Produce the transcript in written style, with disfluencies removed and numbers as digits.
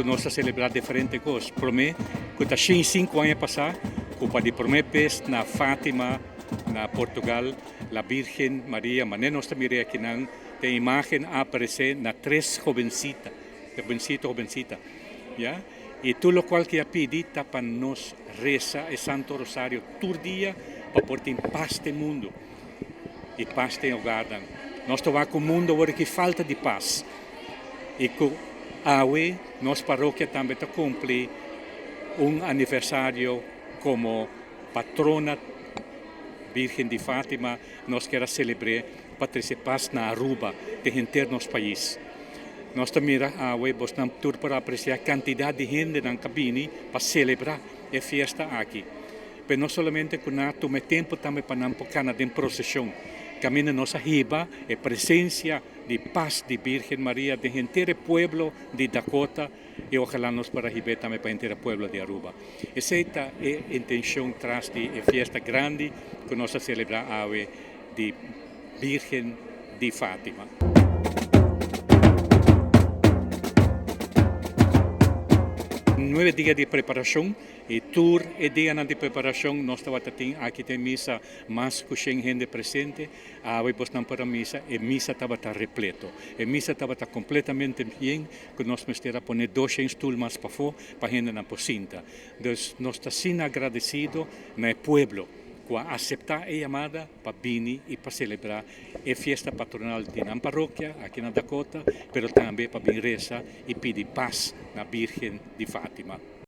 ku nos ta selebrá diferente kos. Promé ku ta 105 aña pasá ku pa di promé bes na Fátima na Portugal la Bírgen Maria, manera nos ta mir'é akinan den imágen, a aparesé na tres hobensita, hobensito, hobensita, ya. I tur lokual ku e a pidi ta pa nos resa e Santo Rosario tur dia pa por tin pas den mundu i pas den hogarnan. Nos ta wak ku mundu awor aki falta di pas i ku awe nos parokia tambe ta kumpli un aniversario komo patrona Birgen di Fatima. Nos kier a selebr'é pa trese pas na Aruba den henter nos pais. Nos ta mira awe bosnan tur por apresiá kantidat di hendenan ka bini pa selebrá e fiesta aki. Pero no solamente ku nan a tuma e tempu tambe pa nan por kana den proseshon kaminda nos a hiba e presensia di pas di Birgen Maria den henter e pueblo di Dakota i ojalá nos por a hib'é tambe pa henter e pueblo di Aruba. Esei ta e intenshon tras di e fiesta grandi ku nos a selebrá awe di Birgen di Fátima. Nuebe dia di preparashon i tur e dianan di preparashon nos tabata tin aki den misa mas ku shen hende presente. Awe bosnan por a misa, e misa tabata repleto. E misa tabata kompletamente yen ku nos mester a pone doshen stul mas pafó pa hendenan por sinta. Dus nos ta asina agradesido na e pueblo ku a aseptá e yamada pa bini i pa selebrá e fiesta patronal di nan parokia aki na Dakota, pero tambe pa bin resa i pidi pas na Birgen di Fatima.